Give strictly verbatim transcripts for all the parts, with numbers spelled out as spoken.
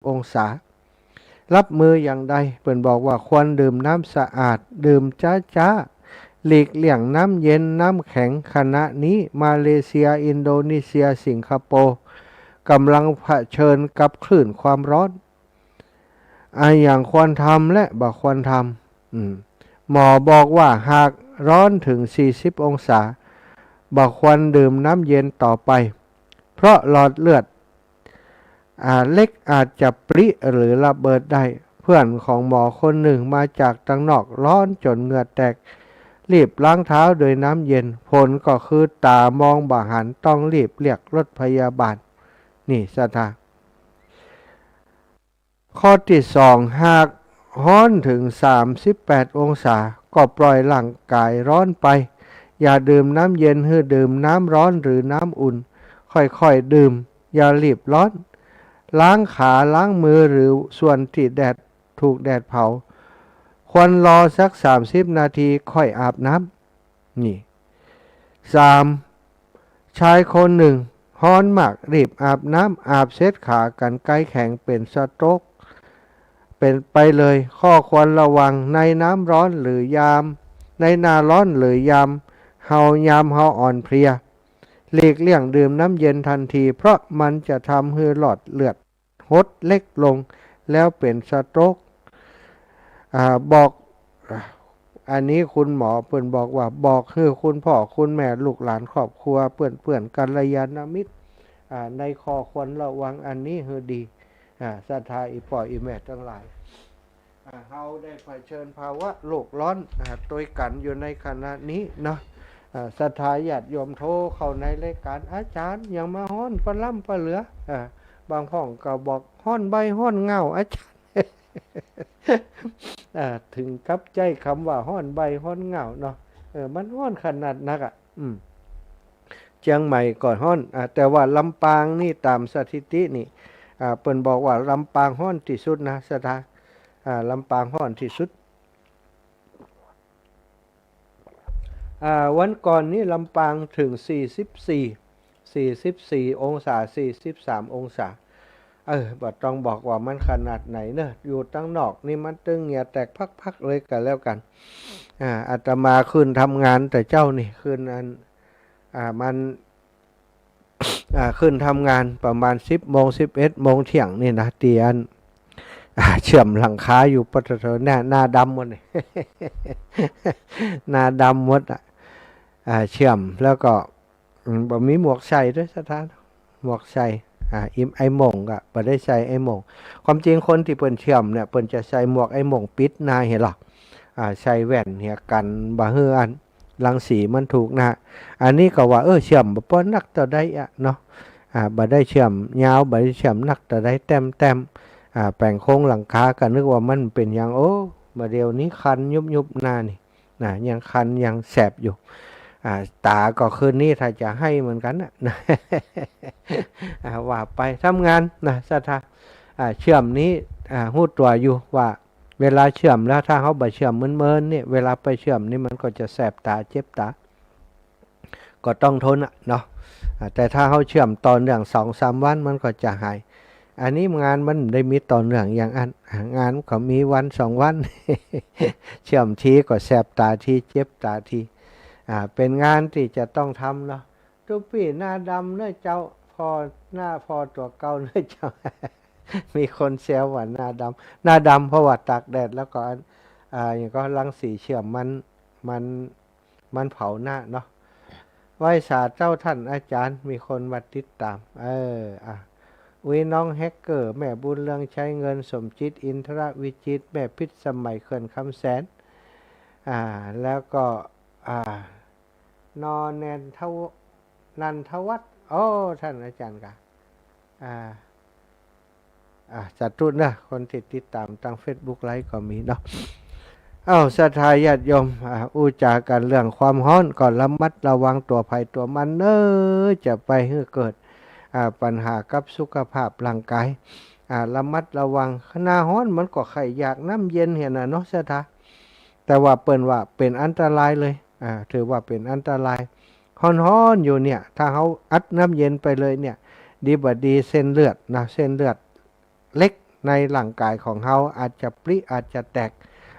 องศา รับมืออย่างใด เปิ้นบอกว่าควรดื่มน้ำสะอาด ดื่มจ๊าๆ หลีกเลี่ยงน้ำเย็น น้ำแข็ง ขณะนี้มาเลเซีย อินโดนีเซีย สิงคโปร์ กำลังเผชิญกับคลื่นความร้อน อะหยังควรทำและบ่ควรทำ อืม หมอบอกว่าหากร้อนถึงสี่สิบองศา บ่ควรดื่มน้ำเย็นต่อไป เพราะหลอดเลือด อ่า เล็กอาจจะปริหรือระเบิดได้ เพื่อนของหมอคนหนึ่งมาจากตังนอก ร้อนจ๋นเหงื่อแตก รีบล้างเท้าโดยน้ำเย็น ผลก็คือต๋ามองบ่หัน ต้องรีบเรียกรถพยาบาล นี่ศรัทธา ข้อตี้สอง หากฮ้อนถึงสามสิบแปดองศา ก็ปล่อยร่างกายร้อนไป อย่าดื่มน้ำเย็น หื้อดื่มน้ำร้อนหรือน้ำอุ่น ค่อยๆ ดื่ม อย่ารีบร้อน ล้างขาล้างมือหรือส่วนตี้แดด ถูกแดดเผา ควรรอสักสามสิบนาทีค่อยอาบน้ำ นี่ สาม ชายคนหนึ่งฮ้อนมาก รีบอาบน้ำ อาบเสร็จขากรรไกรแข็ง เป๋นสโตรก เป๋นไปเลย ข้อควรระวัง ในน้ำร้อนหรือยาม ในหน้าร้อนหรือยามเฮา ยามเฮาอ่อนเพลีย หลีกเลี่ยงดื่มน้ำเย็นทันที เพราะมันจะทำหื้อหลอดเลือด หดเล็กลง แล้วเป๋นสโตรก อ่า บอก อันนี้คุณหมอเปิ้นบอกว่า บอกหื้อคุณพ่อคุณแม่ ลูกหลานครอบครัว เปื้อนๆ กัลยาณมิตร อ่า ในข้อควรระวังอันนี้หื้อดี อ่า ศรัทธาอี่ป้ออี่แม่ตังหลาย อ่า เฮาได้เผชิญภาวะโลกร้อน อ่า ตวยกั๋นอยู่ในขณะนี้เนาะ อ่า ศรัทธาญาติโยมโทรเข้าในรายก๋าน อาจ๋ารย์ หยังมาฮ้อนปะล้ำปะเหลือ อ่า บางพ่องก็บอก ฮ้อนใบ้ฮ้อนเหง้า อาจ๋ารย์ อ่า ถึงกับใจ๊กำว่าฮ้อนใบ้ฮ้อนเหง้าเนาะ เออ มันฮ้อนขนาดนักอะ อืม เจียงใหม่ก็ฮ้อน อ่า แต่ว่าลำปางนี่ต๋ามสถิตินี่ อ่า เปิ้นบอกว่าลำปางฮ้อนตี้สุดนะ ศรัทธา อ่า ลำปางฮ้อนตี้สุด อ่า วันก่อนนี้ลำปางถึงสี่สิบสี่ สี่สิบสี่องศา สี่สิบสามองศา เออ บ่ต้องบอกว่ามันขนาดไหนเนอะ อยู่ตังนอกนี่มันตึงเหงื่อแตกพักๆ เลยก็แล้วกั๋น อ่า อาตมาขึ้นทำงานแต่เจ๊านี่ ขึ้นอัน อ่า มัน อ่า ขึ้นทำงานประมาณสิบโมง สิบเอ็ดโมงเที่ยงนี่นะ ตี้อัน อ่า เชื่อมหลังคาอยู่ ปะโถ หน้า หน้าดำหมดนี่ หน้าดำหมดอะ อ่า เชื่อมแล้วก็ อืม บ่มีหมวกใส่ด้วย ศรัทธา หมวกใส่ อ่า อิม ไอ้โม่งก็บ่ได้ใส่ไอ้โม่ง ความจริงคนตี้เปิ้นเชื่อมเนี่ย เปิ้นจะใส่หมวกไอ้โม่งปิดหน้าหั้นเล่า อ่า ใส่แว่นหั้นกั๋น บ่หื้ออัน รังสีมันถูกหน้า อันนี้ก็ว่า เออ เชื่อมบ่ปอนักเต้าใดอะเนาะ อ่า บ่ได้เชื่อมยาว บ่ได้เชื่อมนักเต้าใด แต้มๆ อ่า แป๋งโครงหลังคา ก็นึกว่ามันเป๋นหยัง โอ้ บ่าเดี่ยวนี้คันยุบๆ หน้านี่ นะ ยังคันยังแสบอยู่ อ่า ต๋าก็คืนนี้ถ้าจะไห้เหมือนกั๋นนะ นะ อ่า ว่าไปทำงานนะ ศรัทธา อ่า เชื่อมนี้ อ่า ฮู้ตั๋วอยู่ว่า เวลาเชื่อมแล้ว ถ้าเฮาบ่เชื่อมเมินๆ นี่ เวลาไปเชื่อมนี่มันก็จะแสบต๋า เจ็บต๋า ก็ต้องทนอะเนาะ อ่า แต่ถ้าเฮาเชื่อมต่อเนื่องสองสามวันมันก็จะหาย อันนี้งานมันบ่ได้มีต่อเนื่องอย่างอั้น อ่า งานก็มีวันสองวัน เชื่อมทีก็แสบต๋าที เจ็บต๋าที อ่า เป๋นงานตี้จะต้องทำเนาะ ตุ๊ปี้หน้าดำเน้อเจ้า ผ่อหน้าผ่อตั๋วเก่าเน้อเจ้า มีคนแซวว่าหน้าดำ หน้าดำเพราะว่าตากแดด แล้วก็อัน อ่า อย่างก็รังสีเชื่อมมัน มัน มันเผาหน้าเนาะ ไหว้สาเจ้าต้านอาจ๋ารย์ มีคนมาติดต๋าม เออ อ่ะ อุ๊ย น้องแฮกเกอร์ แม่บุญเรือง ใช้เงิน สมจิต อินทรวิจิตร แม่พิษสมัย เขื่อนคำแสน อ่า แล้วก็ อ่า นอ แนนทว- นันทวัฒน์ โอ้ ต้านอาจ๋ารย์กา อ่า อ่า สาธุเน้อ คนตี้ติดต๋ามตางเฟซบุ๊กไลฟ์ก็มีเนาะ เอ้า ศรัทธาญาติโยม อ่า อู้จ๋ากั๋นเรื่องความฮ้อน ก็ระมัดระวังตั๋วใผตั๋วมันเน้อ จะไปหื้อเกิด อ่า ปัญหากับสุขภาพร่างกาย อ่า ระมัดระวัง หน้าฮ้อนมันก็ใค่อยากน้ำเย็นหั้นน่ะเนาะ ศรัทธา แต่ว่าเปิ้นว่าเป๋นอันตรายเลย อ่า ถือว่าเป๋นอันตราย ฮ้อนๆ อยู่เนี่ย ถ้าเฮาอัดน้ำเย็นไปเลยเนี่ย ดีบ่ดีเส้นเลือดนะ เส้นเลือดเล็ก ในร่างก๋ายของเฮาอาจจะปริอาจจะแตก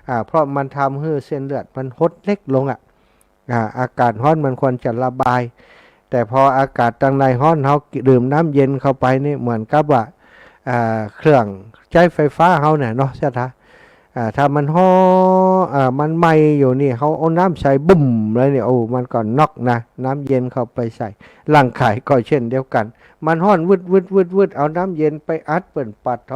อ่า เพราะมันทำหื้อเส้นเลือดมันหดเล็กลงอะ อ่า อากาศฮ้อนมันควรจะระบาย แต่พออากาศตังในฮ้อน เฮาดื่มน้ำเย็นเข้าไปนี่เหมือนกับว่า อ่า เครื่องใจ๊ไฟฟ้าเฮาเนี่ยเนาะ ศรัทธา อ่า ถ้ามันฮ้อน อ่า มันไหม้อยู่นี่ เฮาเอาน้ำใส่บุ้มเลยนี่ โอ้ มันก็น็อกนะ น้ำเย็นเข้าไปใส่ ร่างก๋ายก็เช่นเดียวกั๋น มันฮ้อนวืดวืดวืดวืด เอาน้ำเย็นไปอัดเปิ้น ปะโถ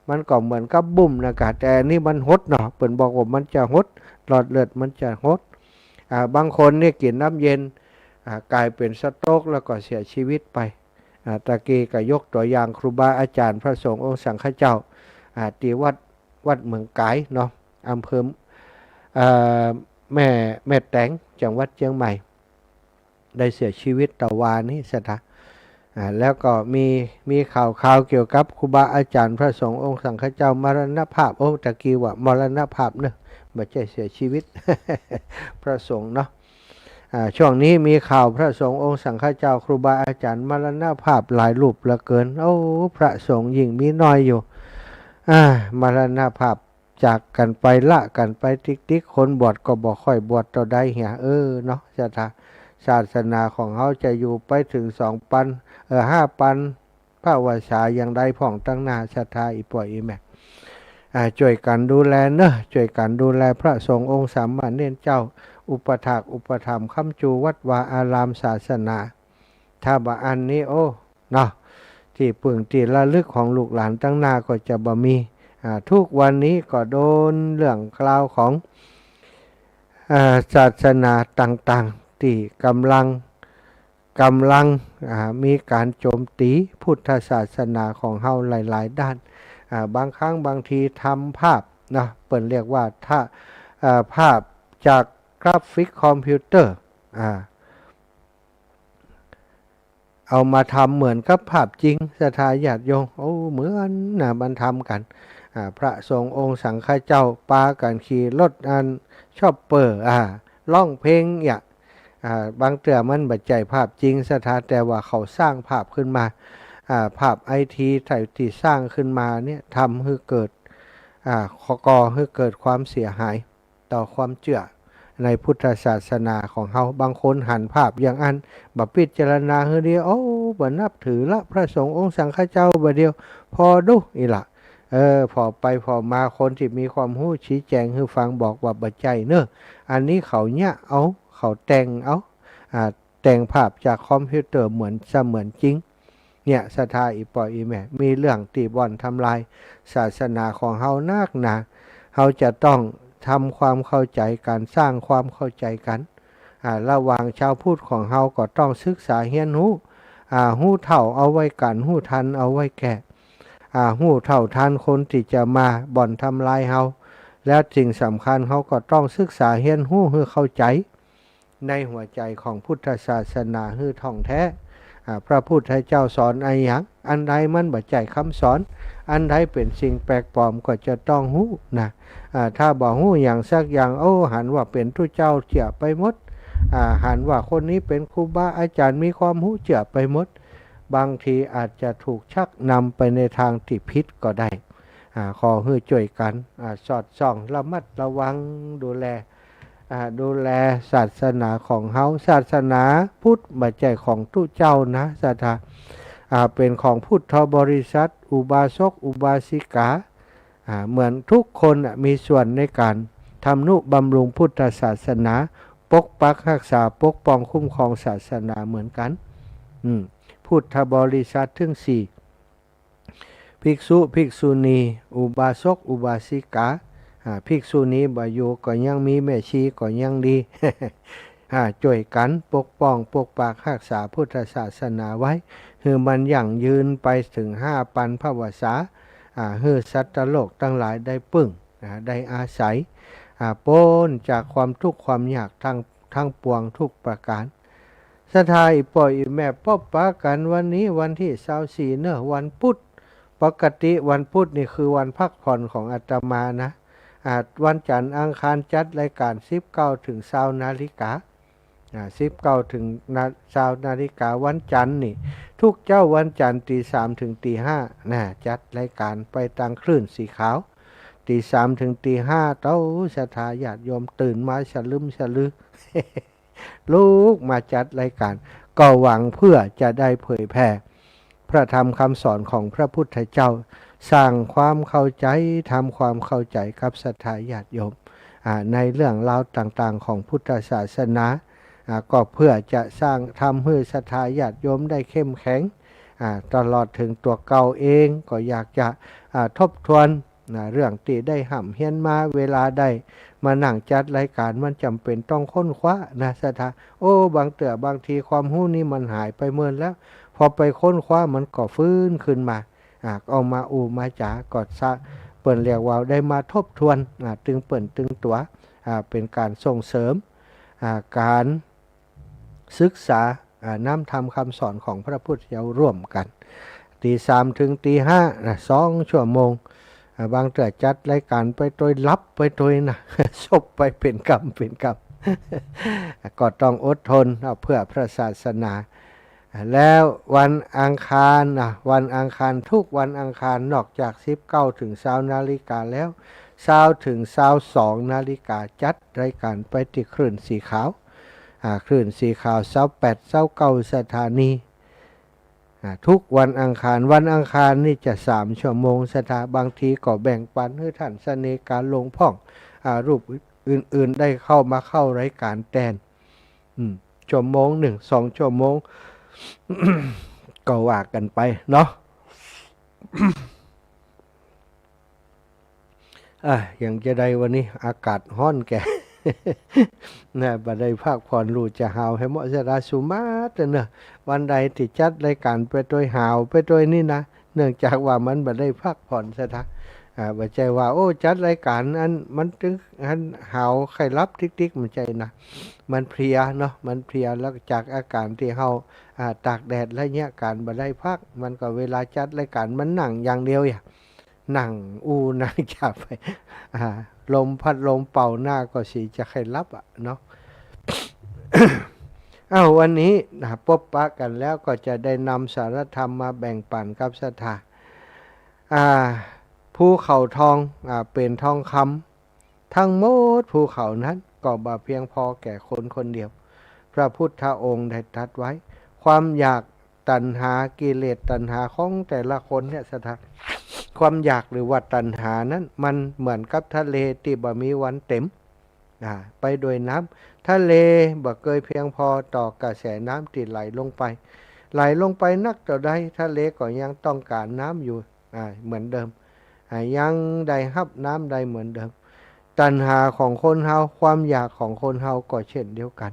มันก็เหมือนกับบุ้มนะกะ แต่อันนี้มันหดเนาะ เปิ้นบอกว่ามันจะหด หลอดเลือดมันจะหด อ่า บางคนเนี่ยกิ๋นน้ำเย็น อ่า ก๋ายเป๋นสโตรกแล้วก็เสียชีวิตไป อ่า ตะกี้ก็ยกตั๋วอย่างครูบาอาจ๋ารย์พระสงฆ์องค์สังฆเจ้า อ่า ตี้วัด วัดเหมืองก๋ายเนาะ อำเภอ เอ่อ แม่ แม่แตง จังหวัดเจียงใหม่ ได้เสียชีวิตตะวานี้ ศรัทธา อ่า แล้วก็มี มีข่าวคราวเกี่ยวกับครูบาอาจ๋ารย์พระสงฆ์องค์สังฆเจ้ามรณภาพ โอ้ ตะกี้ว่ามรณภาพเนอะ บ่ใจ้เสียชีวิต พระสงฆ์เนาะ อ่า ช่วงนี้มีข่าวพระสงฆ์องค์สังฆเจ้าครูบาอาจ๋ารย์มรณภาพหลายรูปเหลือเกิน โอ้ พระสงฆ์ยิ่งมีน้อยอยู่ อ่า มรณภาพจากกั๋นไปละกั๋นไปติ๊กๆ คนบวชก็บ่ค่อยบวชเต้าใดเหีย เออ เนาะ ศรัทธา ศาสนาของเฮาจะอยู่ไปเถิงสองปัน เออ ห้าปัน พรรษาอย่างใดพ่องตังหน้า ศรัทธาอี่ป้ออี่แม่ อ่า จ้วยกั๋นดูแลเนอะ จ้วยกั๋นดูแลพระสงฆ์องค์สามเณรเจ้า อุปัฏฐากอุปถัมภ์ค้ำจูวัดวาอารามศาสนา ถ้าบ่อั้นนี้ โอ้ เนาะ ตี้ปึ้งตี้ระลึกของลูกหลานตังหน้าก็จะบ่มี อ่า ทุกวันนี้ก็โดนเรื่องราวของ อ่า ศาสนาต่างๆ ตี้ก่ำลัง ก่ำลัง อ่า มีก๋านโจมตี๋พุทธศาสนาของเฮาหลายๆ ด้าน อ่า บางครั้งบางทีทำภาพเนาะ เปิ้นเรียกว่าถ้า อ่า ภาพจากกราฟิกคอมพิวเตอร์ อ่า เอามาทำเหมือนกับภาพจริง ศรัทธาญาติโยม โอ้ เหมือนนะ มันทำกั๋น อ่า พระสงฆ์องค์สังฆเจ้าปากั๋นขี่รถอันชอปเปอร์ อ่า ฮ้องเพลงเนี่ย อ่า บางเตื้อมันบ่ใจ้ภาพจริง ศรัทธา แต่ว่าเขาสร้างภาพขึ้นมา อ่า ภาพไอทีตี้สร้างขึ้นมาเนี่ย ทำหื้อเกิด อ่า ก่อหื้อเกิดความเสียหาย ต่อความเจื้อในพุทธศาสนาของเฮา บางคนหันภาพอย่างอั้น บ่พิจารณาหื้อดี โอ้ บ่นับถือละ พระสงฆ์องค์สังฆเจ้าบ่าเดี่ยว ผ่อดูอี้ละ เออ ผ่อไปผ่อมา คนตี้มีความฮู้ชี้แจงหื้อฟังบอกว่าบ่ใจ้เนอะ อันนี้เขาเยียะเอา เขาแต่งเอา อ่า แต่งภาพจากคอมพิวเตอร์เหมือนเสมือนจริง เนี่ย ศรัทธาอี่ป้ออี่แม่ มีเรื่องตี้บ่อนทำลายศาสนาของเฮานักหนา เฮาจะต้องทำความเข้าใจ๋กั๋น สร้างความเข้าใจ๋กั๋น อ่า ระหว่างชาวพุทธของเฮาก็ต้องศึกษาเฮียนฮู้ อ่า ฮู้เฒ่าเอาไว้กั๋น ฮู้ทันเอาไว้แก้ อ่า ฮู้เฒ่าทันคนตี้จะมาบ่อนทำลายเฮา แล้วสิ่งสำคัญเฮาก็ต้องศึกษาเฮียนฮู้หื้อเข้าใจ๋ ในหัวใจ๋ของพุทธศาสนาหื้อถ่องแท้ อ่า พระพุทธเจ้าสอนอะหยัง อันใดมันบ่ใจ้กำสอน อันใดเป๋นสิ่งแปลกปลอมก็จะต้องฮู้นะ อ่า ถ้าบ่ฮู้หยังสักอย่าง โอ้ หันว่าเป๋นตุ๊เจ้าเจื้อไปหมด อ่า หันว่าคนนี้เป๋นครูบาอาจ๋ารย์มีความฮู้เจื้อไปหมด บางทีอาจจะถูกชักนำไปในทางตี้ผิดก็ได้ อ่า ขอหื้อจ้วยกั๋น อ่า สอดส่อง ระมัดระวัง ดูแล อ่า ดูแลศาสนาของเฮา ศาสนาพุทธบ่ใจ้ของตุ๊เจ้านะ ศรัทธา อ่า เป๋นของพุทธบริษัท อุบาสกอุบาสิกา อ่า เหมือนทุกคนน่ะมีส่วนในก๋านทำนุบำรุงพุทธศาสนา ปกปักฮักษา ปกป้องคุ้มครองศาสนาเหมือนกั๋น อืม พุทธบริษัทเถิงสี่ ภิกษุ ภิกษุณี อุบาสก อุบาสิกา อ่า ภิกษุณีบ่อยู่ก็ยังมี แม่ชีก็ยังดี อ่า จ้วยกั๋นปกป้อง ปกปักฮักษาพุทธศาสนาไว้ หื้อมันยั่งยืนไปเถิงห้าปันพรรษา อ่า หื้อสัตว์โลกตังหลายได้ปึ้ง อ่า ได้อาศัย อ่า ป๊นจากความตุ๊กข์ความยากตัง ตังปวงทุกประก๋าน ศรัทธาอี่ป้ออี่แม่ ปบปะกั๋นวันนี้วันตี้ซาวสี่เนอะ วันปุธ ปกติวันปุธนี่คือวันพักผ่อนของอาตมานะ อ่า วันจันทร์อังคารจัดรายก๋านสิบเก้าเถิงซาวนาฬิกา อ่า สิบเก้าเถิงนา ซาวนาฬิกาวันจันทร์นี่ ทุกเจ๊าวันจันทร์ ตี๋สามเถิงตี๋ห้า นะ จัดรายก๋านไปตางคลื่นสีขาว ตี๋สามเถิงตี๋ห้า เต้าศรัทธาญาติโยมตื่นมาสะลึมสะลือ ลุกมาจัดรายก๋าน ก็หวังเพื่อจะได้เผยแผ่พระธรรมคำสอนของพระพุทธเจ้า สร้างความเข้าใจ๋ ทำความเข้าใจ๋กับศรัทธาญาติโยม อ่า ในเรื่องราวต่างๆ ของพุทธศาสนา อ่า ก็เพื่อจะสร้าง ทำหื้อศรัทธาญาติโยมได้เข้มแข็ง อ่า ตลอดเถิงตั๋วเก่าเองก็อยากจะ อ่า ทบทวน นะ เรื่องตี้ได้ฮ่ำเฮียนมา เวลาได้มานั่งจัดรายก๋าน มันจ๋ำเป๋นต้องค้นคว้านะศรัทธา โอ้ บางเตื้อบางทีความฮู้นี่มันหายไปเมินแล้ว พอไปค้นคว้ามันก็ฟื้นขึ้นมา อ่า เอามาอู้มาจ๋า ก็สะ เปิ้นเรียกว่าได้มาทบทวน อ่า ตึงเปิ้นตึงตั๋ว อ่า เป๋นก๋านส่งเสริม อ่า ก๋าน ศึกษา อ่า นำธรรมคำสอนของพระพุทธเจ้าร่วมกั๋น ตี๋สามเถิงตี๋ห้า นะ สองชั่วโมง อ่า บางเตื้อจัดรายก๋านไปตวยหลับไปตวยนะ ซบไปเป๋นกำเป๋นกำ ก็ต้องอดทน อ่า เพื่อพระศาสนา อ่า แล้ววันอังคารนะ วันอังคาร ทุกวันอังคาร นอกจากสิบเก้าเถิงซาวนาฬิกาแล้ว ซาวเถิงซาวสองนาฬิกา จัดรายก๋านไปตี้คลื่นสีขาว อ่า คลื่นสีขาว ซาวแปด ซาวเก้าสถานี อ่า ทุกวันอังคาร วันอังคารนี่จะสามชั่วโมงศรัทธา บางทีก็แบ่งปันหื้อต้านเสน่ห์ก๋านหลวงพ่อง อ่า รูปอื่นๆ ได้เข้ามาเข้ารายก๋านแตน อืม ชั่วโมงนึ่ง สองชั่วโมง ก็ว่ากั๋นไปเนาะ อ่ะ อย่างจะใดวันนี้อากาศฮ้อนแก่ นะ บ่ได้พักผ่อน ลูจะหาวหื้อเหมาะสะดาสุมาตรเนอะ วันใดตี้จัดรายก๋านไปตวยหาวไปตวยนี่นะ เนื่องจากว่ามันบ่ได้พักผ่อนศรัทธา อ่า บ่ใจ้ว่า โอ้ จัดรายก๋านอันมันตึงอันหาวใค่หลับติ๊กๆ บ่ใจ้นะ มันเพลียเนาะ มันเพลีย แล้วจากอาก๋านตี้เฮา อ่า ตากแดดระยะก๋านบ่ได้พัก มันก็เวลาจัดรายก๋านมันนั่งอย่างเดียวอะ นั่งอู้นั่งจ๋าไป อ่า ลมพัดลมเป่าหน้าก็สีจะใค่หลับอะเนาะ อ้าว วันนี้นะ ปบปะกั๋นแล้วก็จะได้นำสารธรรมมาแบ่งปันกับศรัทธา อ่า ภูเขาทอง อ่า เป๋นทองคำ ทั้งหมดภูเขานั้นก็บ่เพียงพอแก่คนคนเดียว พระพุทธองค์ได้ตรัสไว้ ความอยากตัณหากิเลสตัณหาของแต่ละคนเนี่ยศรัทธา ความอยากหรือว่าตัณหานั้นมันเหมือนกับทะเลตี้บ่มีวันเต็ม อ่า ไปโดยน้ำ ทะเลบ่เกยเพียงพอต่อกระแสน้ำตี้ไหลลงไป ไหลลงไปนักเต้าใด ทะเลก็ยังต้องก๋านน้ำอยู่ อ่า เหมือนเดิม อ่า ยังได้ฮับน้ำได้เหมือนเดิม ตัณหาของคนเฮา ความอยากของคนเฮาก็เช่นเดียวกั๋น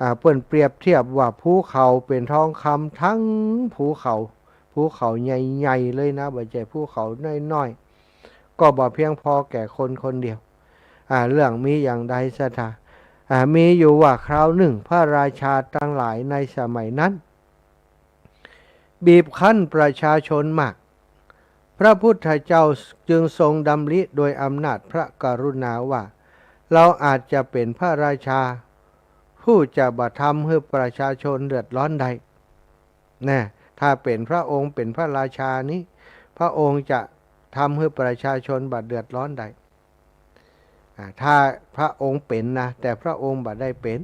อ่า เปิ้นเปรียบเทียบว่าภูเขาเป๋นทองคำทั้งภูเขา ภูเขาใหญ่ๆ เลยนะ บ่ใจ้ภูเขาน้อยๆ ก็บ่เพียงพอแก่คนคนเดียว อ่า เรื่องมีอย่างใดศรัทธา อ่า มีอยู่ว่าคราวนึ่งพระราชาตังหลายในสมัยนั้น บีบคั้นประชาชนมาก พระพุทธเจ้าจึงทรงดำริโดยอำนาจพระกรุณาว่า เราอาจจะเป๋นพระราชา ผู้จะบ่ทำหื้อประชาชนเดือดร้อนได้ แน่ ถ้าเป๋นพระองค์เป๋นพระราชานี้ พระองค์จะทำหื้อประชาชนบ่เดือดร้อนได้ อ่า ถ้าพระองค์เป๋นนะ แต่พระองค์บ่ได้เป๋น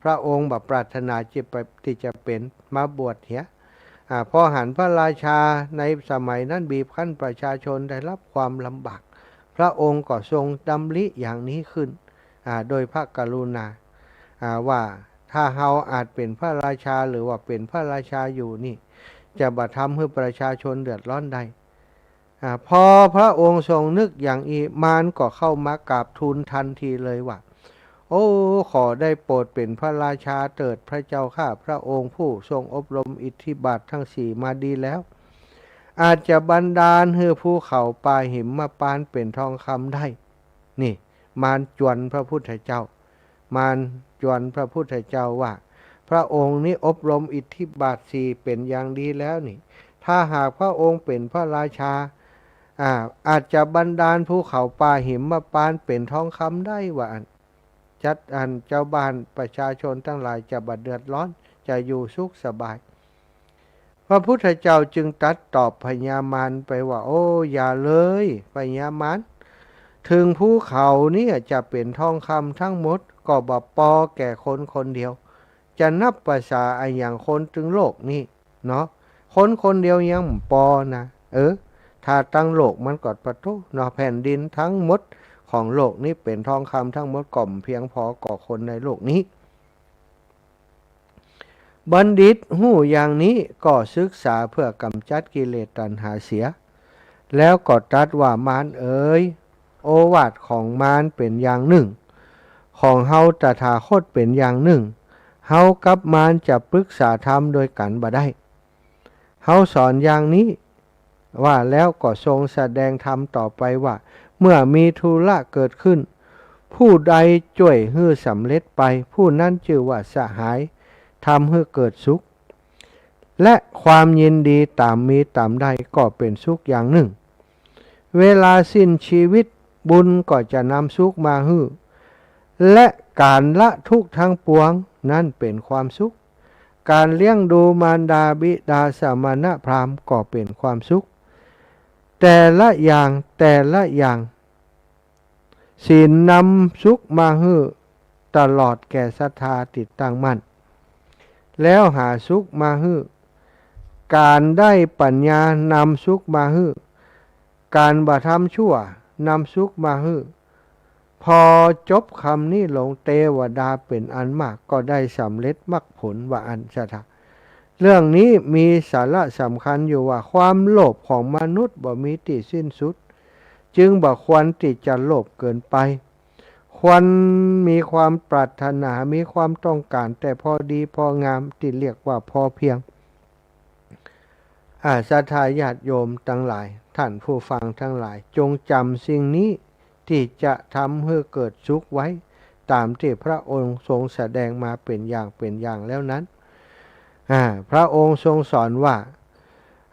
พระองค์บ่ปรารถนาจะไป ตี้จะเป๋น มาบวชเหีย อ่า พอหันพระราชาในสมัยนั้นบีบคั้นประชาชนได้รับความลำบาก พระองค์ก็ทรงดำริอย่างนี้ขึ้น อ่า โดยพระกรุณา อ่า ว่าถ้าเฮาอาจเป๋นพระราชา หรือว่าเป๋นพระราชาอยู่นี่ จะบ่ทำหื้อประชาชนเดือดร้อนได้ อ่า พอพระองค์ทรงนึกอย่างอี้ มารก็เข้ามากราบทูลทันทีเลยว่า โอ้ ขอได้โปรดเป๋นพระราชาเถิดพระเจ้าข้า พระองค์ผู้ทรงอบรมอิทธิบาททั้งสี่มาดีแล้ว อาจจะบันดาลหื้อภูเขาป่าหิมพานต์เป๋นทองคำได้ นี่ มารจวนพระพุทธเจ้า มารจวนพระพุทธเจ้าว่า พระองค์นี้อบรมอิทธิบาทสี่เป๋นอย่างดีแล้วนี่ ถ้าหากพระองค์เป๋นพระราชา อ่า อาจจะบันดาลภูเขาป่าหิมพานต์เป๋นทองคำได้ว่าอั้น จัดอันเจ้าบ้านประชาชนตังหลายจะบ่เดือดร้อน จะอยู่สุขสบาย พระพุทธเจ้าจึงตรัสตอบพญามารไปว่า โอ้ อย่าเลย พญามาร เถิงภูเขาเนี่ยจะเป๋นทองคำทั้งหมด ก็บ่ปอแก่คนคนเดียว จะนับประสาอะหยังคนตึงโลกนี้เนาะ คนคนเดียวยังบ่ปอนะ เออ ถ้าตึงโลกมันก็ปะโถเนาะ แผ่นดินทั้งหมดของโลกนี้เป๋นทองคำทั้งหมด ก็บ่เพียงปอก่อคนในโลกนี้ บัณฑิตฮู้อย่างนี้ก็ศึกษาเพื่อกำจัดกิเลสตัณหาเสีย แล้วก็ตรัสว่า มารเอ๋ย โอวาทของมารเป๋นอย่างนึ่ง ของเฮาตถาคตเป๋นอย่างนึ่ง เฮากับมารจะปรึกษาธรรมโดยกั๋นบ่ได้ เฮาสอนอย่างนี้ ว่าแล้วก็ทรงแสดงธรรมต่อไปว่า เมื่อมีธุระเกิดขึ้น ผู้ใดจ้วยหื้อสำเร็จไป ผู้นั้นจื้อว่าสหาย ทำหื้อเกิดสุข และความยินดีต๋ามมีต๋ามได้ก็เป๋นสุขอย่างนึ่ง เวลาสิ้นชีวิต บุญก็จะนำสุขมาหื้อ และก๋านละทุกข์ทั้งปวงนั้นเป๋นความสุข ก๋านเลี้ยงดูมารดาบิดาสมณพราหมณ์ก็เป๋นความสุข แต่ละอย่าง แต่ละอย่าง ศีลนำสุขมาหื้อ ตลอดแก่ศรัทธาตี้ตั้งมั่น แล้วหาสุขมาหื้อ ก๋านได้ปัญญานำสุขมาหื้อ ก๋านบ่ทำชั่วนำสุขมาหื้อ พอจบคำนี้ลง เตวดาเป๋นอันมากก็ได้สำเร็จมรรคผล ว่าอั้นศรัทธา เรื่องนี้มีสาระสำคัญอยู่ว่า ความโลภของมนุษย์บ่มีตี้สิ้นสุด จึงบ่ควรตี้จะโลภเกินไป ควรมีความปรารถนา มีความต้องก๋านแต่พอดีพองาม ตี้เรียกว่าพอเพียง อ่า ศรัทธาญาติโยมตังหลาย ท่านผู้ฟังตังหลาย จงจ๋ำสิ่งนี้ตี้จะทำหื้อเกิดสุขไว้ ต๋ามตี้พระองค์ทรงแสดงมาเป๋นอย่างเป๋นอย่างแล้วนั้น อ่า พระองค์ทรงสอนว่า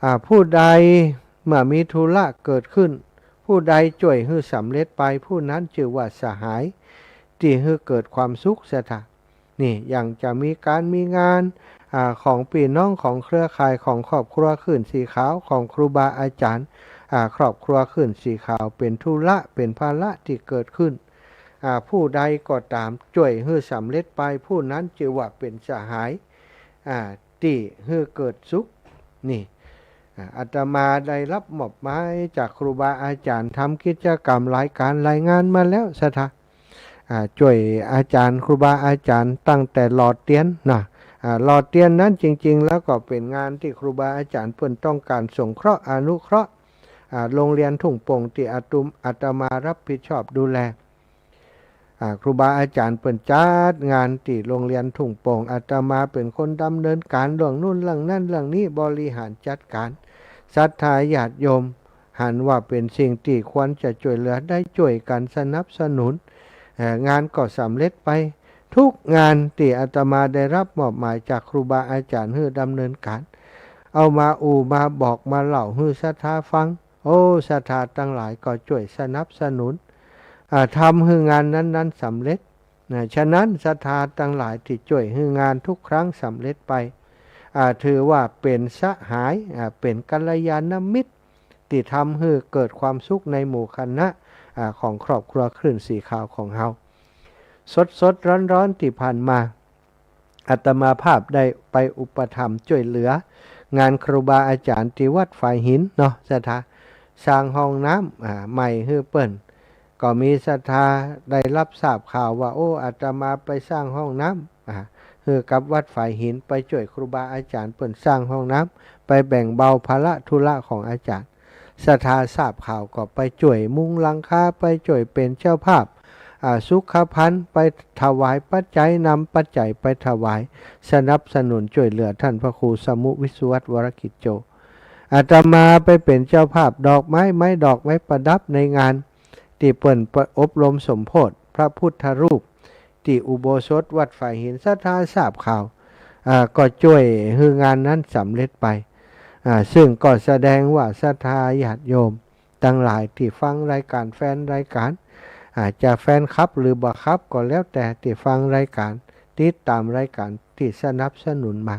อ่า ผู้ใดเมื่อมีธุระเกิดขึ้น ผู้ใดจ้วยหื้อสำเร็จไป ผู้นั้นจื้อว่าสหาย ตี้หื้อเกิดความสุขศรัทธา นี่ อย่างจะมีก๋านมีงาน อ่า ของปี้น้อง ของเครือข่าย ของครอบครัวคลื่นสีขาว ของครูบาอาจ๋ารย์ อ่า ครอบครัวคลื่นสีขาว เป๋นธุระ เป๋นภาระตี้เกิดขึ้น อ่า ผู้ใดก็ต๋ามจ้วยหื้อสำเร็จไป ผู้นั้นจื้อว่าเป๋นสหาย อ่า ตี้หื้อเกิดสุข นี่ อ่า อาตมาได้รับมอบหมายจากครูบาอาจ๋ารย์ ทำกิจกรรมหลายก๋านหลายงานมาแล้วศรัทธา อ่า จ้วยอาจ๋ารย์ ครูบาอาจ๋ารย์ตั้งแต่หล่อเตียนนะ อ่า หล่อเตียนนั้นจริงๆ แล้วก็เป๋นงานตี้ครูบาอาจ๋ารย์เปิ้นต้องก๋านสงเคราะห์อนุเคราะห์ อ่า โรงเรียนทุ่งโป่งตี้อาตุม อาตมารับผิดชอบดูแล อ่า ครูบาอาจ๋ารย์เปิ้นจัดงานตี้โรงเรียนทุ่งโป่ง อาตมาเป๋นคนดำเนินก๋านเรื่องนู้นเรื่องนั้นเรื่องนี้ บริหารจัดก๋าน ศรัทธาญาติโยมหันว่าเป๋นสิ่งตี้ควรจะจ้วยเหลือ ได้จ้วยกั๋นสนับสนุน เอ่อ งานก็สำเร็จไป ทุกงานตี้อาตมาได้รับมอบหมายจากครูบาอาจ๋ารย์หื้อดำเนินก๋าน เอามาอู้มาบอกมาเล่าหื้อศรัทธาฟัง โอ้ ศรัทธาตังหลายก็จ้วยสนับสนุน อ่า ทำหื้องานนั้นๆ สำเร็จนะ ฉะนั้นศรัทธาตังหลายตี้จ้วยหื้องานทุกครั้งสำเร็จไป อ่า ถือว่าเป๋นสหาย อ่า เป๋นกัลยาณมิตร ตี้ทำหื้อเกิดความสุขในหมู่คณะ อ่า ของครอบครัวคลื่นสีขาวของเฮา สดๆ ร้อนๆ ตี้ผ่านมา อาตมาภาพได้ไปอุปถัมภ์จ้วยเหลืองานครูบาอาจ๋ารย์ตี้วัดฝายหินเนาะศรัทธา สร้างห้องน้ำ อ่า ใหม่หื้อเปิ้น ก็มีศรัทธาได้รับทราบข่าวว่า โอ้ อาตมาไปสร้างห้องน้ำ อ่า หื้อกับวัดฝายหิน ไปจ้วยครูบาอาจ๋ารย์เปิ้นสร้างห้องน้ำ ไปแบ่งเบาภาระธุระของอาจ๋ารย์ ศรัทธาทราบข่าวก็ไปจ้วยมุงหลังคา ไปจ้วยเป๋นเจ้าภาพ อ่า สุขภัณฑ์ ไปถวายปัจจัย นำปัจจัยไปถวาย สนับสนุนจ้วยเหลือต้านพระครูสมุห์วิศวัตร วรกิจโจ อาตมาไปเป๋นเจ้าภาพดอกไม้ ไม้ดอก ไม้ประดับในงาน ตี้เปิ้นอบรมสมโภชพระพุทธรูป ตี้อุโบสถวัดฝายหิน ศรัทธาทราบข่าว อ่า ก็จ้วยหื้องานนั้นสำเร็จไป อ่า ซึ่งก็แสดงว่าศรัทธาญาติโยมตังหลายตี้ฟังรายก๋าน แฟนรายก๋าน อาจจะแฟนคลับหรือบ่คลับก็แล้วแต่ตี้ฟังรายก๋าน ติดต๋ามรายก๋านตี้สนับสนุนมา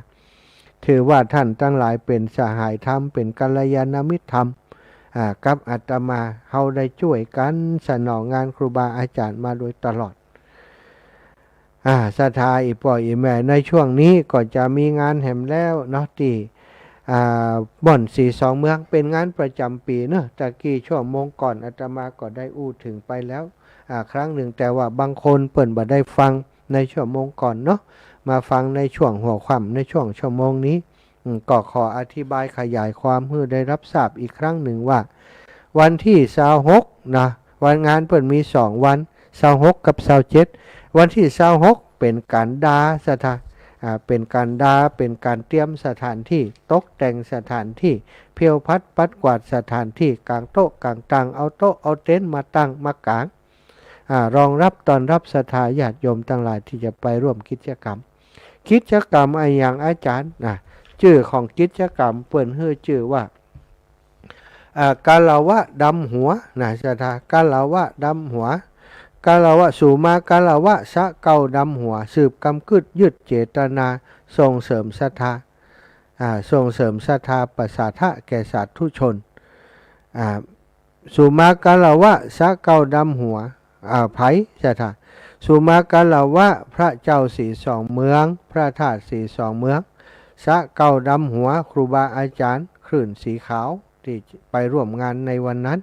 ถือว่าต้านตังหลายเป๋นสหายธรรม เป๋นกัลยาณมิตรธรรม อ่า กับอาตมา เฮาได้จ้วยกั๋นสนองงานครูบาอาจ๋ารย์มาโดยตลอด อ่า ศรัทธาอี่ป้ออี่แม่ ในช่วงนี้ก็จะมีงานแหมแล้วเนาะ ตี้ อ่า ม่อนสีสองเมือง เป๋นงานประจ๋ำปี๋เนาะ ตะกี้ชั่วโมงก่อนอาตมาก็ได้อู้เถิงไปแล้ว อ่า ครั้งนึ่ง แต่ว่าบางคนเปิ้นบ่ได้ฟังในชั่วโมงก่อนเนาะ มาฟังในช่วงหัวค่ำ ในช่วงชั่วโมงนี้ อืม ก็ขออธิบายขยายความหื้อได้ฮับทราบอีกครั้งนึ่งว่า วันตี้ซาวหกนะ วันงานเปิ้นมีสองวัน ซาวหกกับซาวเจ็ด วันตี้ซาวหกเป๋นก๋านด่าศรัทธา อ่า เป๋นก๋านด่า เป๋นก๋านเตรียมสถานตี้ ตกแต่งสถานตี้ เผี้ยวผัดปัดกวาดสถานตี้ ก๋างโต๊ะก๋างตั๋ง เอาโต๊ะเอาเต็นท์มาตั้งมากาง อ่า รองรับต้อนรับศรัทธาญาติโยมตังหลายตี้จะไปร่วมกิจกรรม กิจกรรมอะหยังอาจ๋ารย์ นะ จื้อของกิจกรรมเปิ้นหื้อจื้อว่า อ่า คารวะดำหัว นะ ศรัทธา คารวะดำหัว คารวะ สุมาคารวะ สะเกล้าดำหัว สืบกำกึ๊ดยึดเจตนา ส่งเสริมศรัทธา อ่า ส่งเสริมศรัทธาประสาทะแก่สาธุชน อ่า สุมาคารวะ สะเกล้าดำหัว อ่า ใผศรัทธา สุมาคารวะ พระเจ้าสีสองเมือง พระธาตุสีสองเมือง สะเกล้าดำหัว ครูบาอาจ๋ารย์ คลื่นสีขาว ตี้ไปร่วมงานในวันนั้น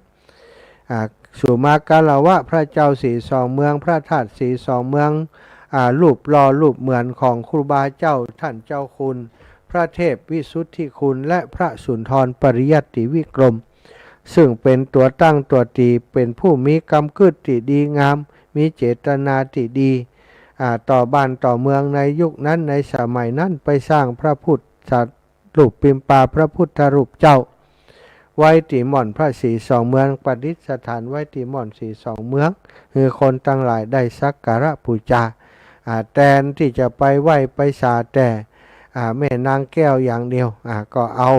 อ่า สุมาคารวะ พระเจ้าสีสองเมือง พระธาตุสีสองเมือง อ่า รูปหล่อรูปเหมือนของครูบาเจ้า ต้านเจ้าคุณ พระเทพวิสุทธิคุณ และพระสุนทรปริยัติวิกรม ซึ่งเป๋นตั๋วตั้งตั๋วตี เป๋นผู้มีกำกึ๊ดตี้ดีงาม มีเจตนาตี้ดี อ่า ต่อบ้านต่อเมืองในยุคนั้น ในสมัยนั้น ไปสร้างพระพุทธรูปปิมปา พระพุทธรูปเจ้า ไว้ตี้ม่อนพระสีสองเมือง ประดิษฐานไว้ตี้ม่อนสีสองเมือง หื้อคนตังหลายได้สักการะปู๋จา อ่า แตนตี้จะไปไหว้ไปสาแต่ อ่า แม่นางแก้วอย่างเดียว อ่า ก็เอา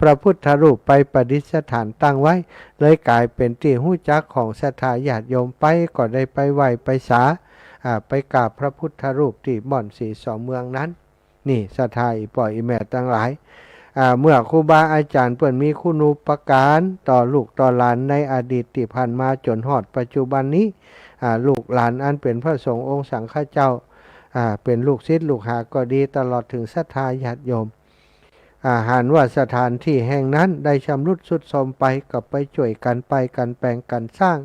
พระพุทธรูปไปประดิษฐานตั้งไว้ เลยก๋ายเป๋นตี้ฮู้จักของศรัทธาญาติโยม ไปก็ได้ไปไหว้ไปสา อ่า ไปกราบพระพุทธรูปตี้ม่อนสีสองเมืองนั้น นี่ศรัทธาอี่ป้ออี่แม่ตังหลาย อ่า เมื่อครูบาอาจ๋ารย์เปิ้นมีคุณูปการต่อลูกต่อหลานในอดีตตี้ผ่านมาจ๋นฮอดปัจจุบันนี้ อ่า ลูกหลานอันเป๋นพระสงฆ์องค์สังฆเจ้า อ่า เป๋นลูกศิษย์ลูกหาก็ดี ตลอดเถิงศรัทธาญาติโยม อ่า หันว่าสถานตี้แห่งนั้นได้ชำรุดทรุดโทรมไป ก็ไปจ้วยกั๋น ไปกั๋นแป๋งกั๋นสร้าง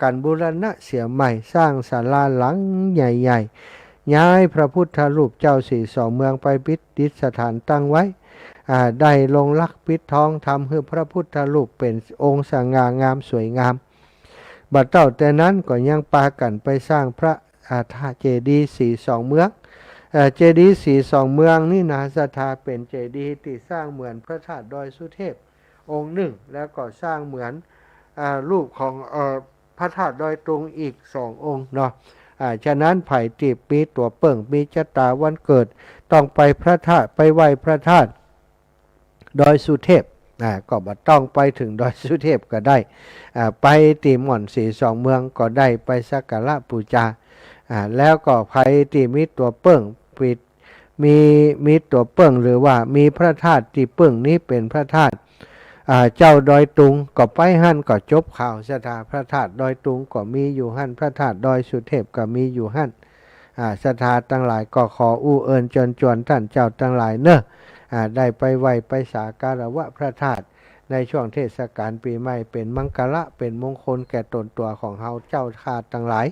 กั๋นบูรณะเสียใหม่ สร้างศาลาหลังใหญ่ๆ ย้ายพระพุทธรูปเจ้าสีสองเมืองไปประดิษฐานตั้งไว้ อ่า ได้ลงหลักปิดทอง ทำหื้อพระพุทธรูปเป๋นองค์สง่างามสวยงาม บ่าเต้าแต่นั้นก็ยังปากั๋นไปสร้างพระ อ่า ธาตุเจดีย์สีสองเมือง เอ่อ เจดีย์สีสองเมืองนี่นะศรัทธา เป๋นเจดีย์ตี้สร้างเหมือนพระธาตุดอยสุเทพองค์นึ่ง แล้วก็สร้างเหมือน อ่า รูปของ เอ่อ พระธาตุดอยตุงอีกสององค์เนาะ อ่า ฉะนั้นใผตี้มีตั๋วเปิ้ง มีจะต๋าวันเกิด ต้องไปพระธาตุ ไปไหว้พระธาตุดอยสุเทพ อ่า ก็บ่ต้องไปเถิงดอยสุเทพก็ได้ อ่า ไปตี้ม่อนสีสองเมืองก็ได้ ไปสักการะปู๋จา อ่า แล้วก็ใผตี้มีตั๋วเปิ้ง ปิด มี มีตั๋วเปิ้ง หรือว่ามีพระธาตุตี้เปิ้งนี้เป๋นพระธาตุ อ่า เจ้าดอยตุง ก็ไปหั้นก็จบข่าวศรัทธา พระธาตุดอยตุงก็มีอยู่หั้น พระธาตุดอยสุเทพก็มีอยู่หั้น อ่า ศรัทธาตังหลายก็ขออู้เอิญเจิญจวนต้านเจ้าตังหลายเน่อ อ่า ได้ไปไหว้ไปสาการะวะพระธาตุ ในช่วงเทศกาลปี๋ใหม่ เป๋นมังคละ เป๋นมงคลแก่ต๋นตั๋วของเฮาเจ้าข้าตังหลาย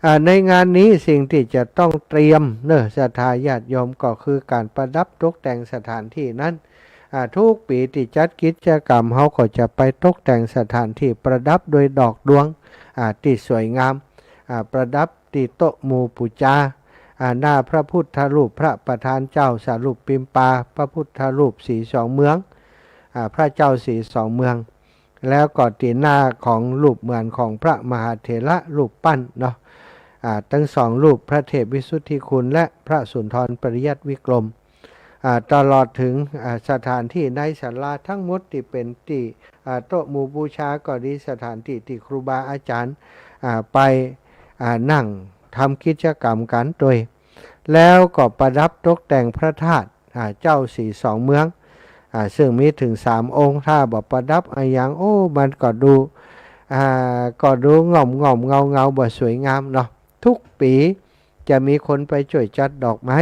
อ่า ในงานนี้สิ่งตี้จะต้องเตรียมเน่อศรัทธาญาติโยม ก็คือก๋านประดับตกแต่งสถานตี้นั้น อ่า ทุกปี๋ตี้จัดกิจกรรม เฮาก็จะไปตกแต่งสถานตี้ประดับด้วยดอกดวง อ่า ตี้สวยงาม อ่า ประดับตี้โต๊ะหมู่ปู๋จา อ่า หน้าพระพุทธรูปพระประธานเจ้า สารูปปิมปา พระพุทธรูปสีสองเมือง อ่า พระเจ้าสีสองเมือง แล้วก็ตี้หน้าของรูปเหมือนของพระมหาเถระรูปปั้นเนาะ อ่า ตึงสองรูปพระเทพวิสุทธิคุณและพระสุนทรปริยัติวิกรม อ่า ตลอดเถิง อ่า สถานตี้ในศาลาตังหมดตี้เป๋นตี้ อ่า โต๊ะหมู่บูชาก็ดี สถานตี้ตี้ครูบาอาจ๋ารย์ อ่า ไป อ่า นั่งทำกิจกรรมกั๋นตวย แล้วก็ประดับตกแต่งพระธาตุ อ่า เจ้าศรีสองเมือง อ่า ซึ่งมีเถิงสามองค์ ถ้าบ่ประดับอะหยัง โอ้ มันก็ดู อ่า ก็ดูง่อมๆ เงาๆ บ่สวยงามเนาะ ทุกปี๋จะมีคนไปจ้วยจัดดอกไม้